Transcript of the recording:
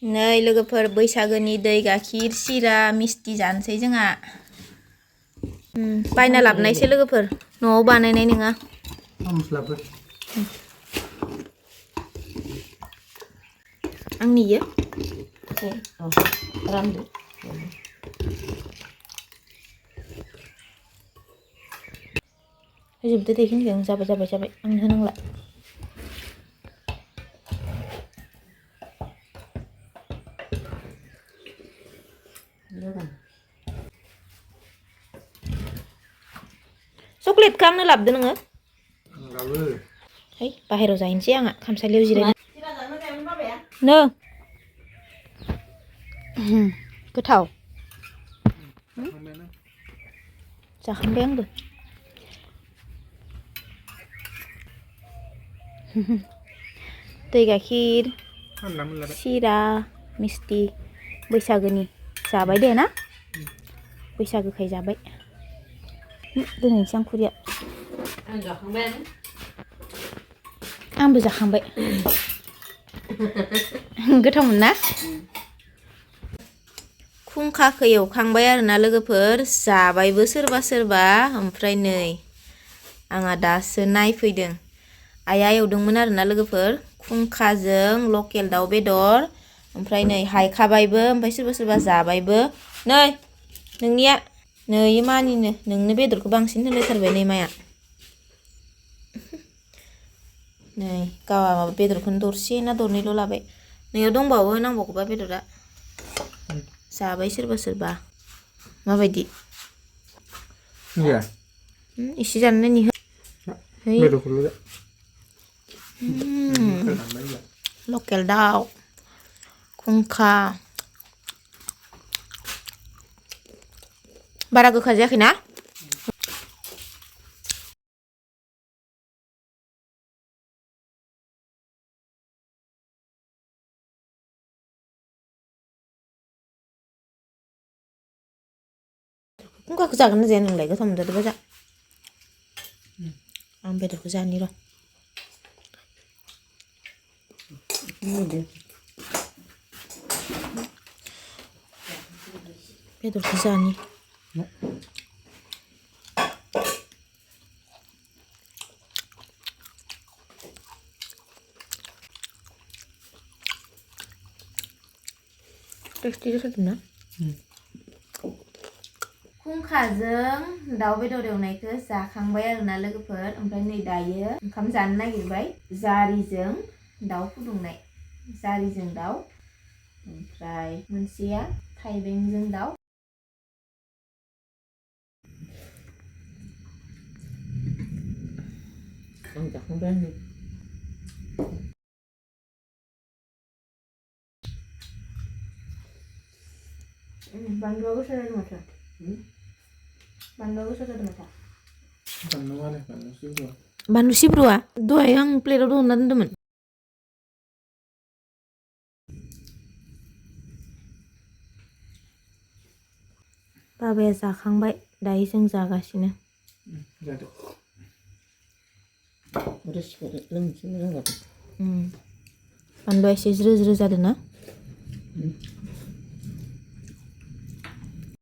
नै लोगोफोर बैसागोनि दै गाखिर सिरा मिस्ति जानोसै जोंहा बायना लाबोनायसो लोगोफोर न'आव बानायनाय नङा आंनि इयो रानदो होजोबदो दे खिनिखौ जाबाय आं होनांला चकलेट खामनो लाबोदो नोङो है बाहेरायाव जाहैनोसै आंहा खामसालियाव जिरायनो नो गोथाव जाखांबाय आंबो दै गाखिर सिरा मिस्ति बैसागोनि जाबाय दे ना बैसागोखाय जाबाय दोनहैनोसै आं खुरिया आंबो जाखांबाय गोथावमोन ना खुंखाखौ एवखांबाय आरोना लोगोफोर जाबायबो सोरबा सोरबा ओमफ्राय नै आंहा दासो नायफैदों आइया एवदोंमोन आरोना लोगोफोर खुंखाजों लकेल दाउ बेदर ओमफ्राय नै हायखाबायबो ओमफ्राय सोरबा सोरबा जाबायबो नै नोंनिया नै मानिनो नोंनो बेदरखौ बांसिन होलायथारबाय नै माया नै गावा माबा बेदरखौनो दरसे ना दरनैल' लाबाय नैयाव दंबावो नांबावगौबा बेदरा जाबाय सोरबा सोरबा माबायदि एसे जानो नायनि लकेल दाउ खुंखा बारा गोखा जायाखैना खुंखाखौ जागोन ना जाया नोंलाय गोथाव मोनजादोंबा जा आं बेदरखौ जानि र' बेदरखौ जानि टेस्टि जाथारदोंना खुंखाजों दाउ बेदर एवनायखौ जाखांबाय आरोना लोगोफोर ओमफ्राय नै दायो ओंखाम जानो नागिरबाय जारिजों दाउ फुदुंनाय जारिजों दाउ ओमफ्राय मोनसेया थाइबेंजों दाउ आं जाखांबाय आंनि बानलुआ गोसा जादों माथो बानलुआ गोसा जादों माथो बानलु सिब्रुआ दहाय आं प्लेटाव दोनना दोन्दोंमोन बाबाया जाखांबाय दायो जों जागासिनो बानलुआ एसे ज्रो ज्रो जादों ना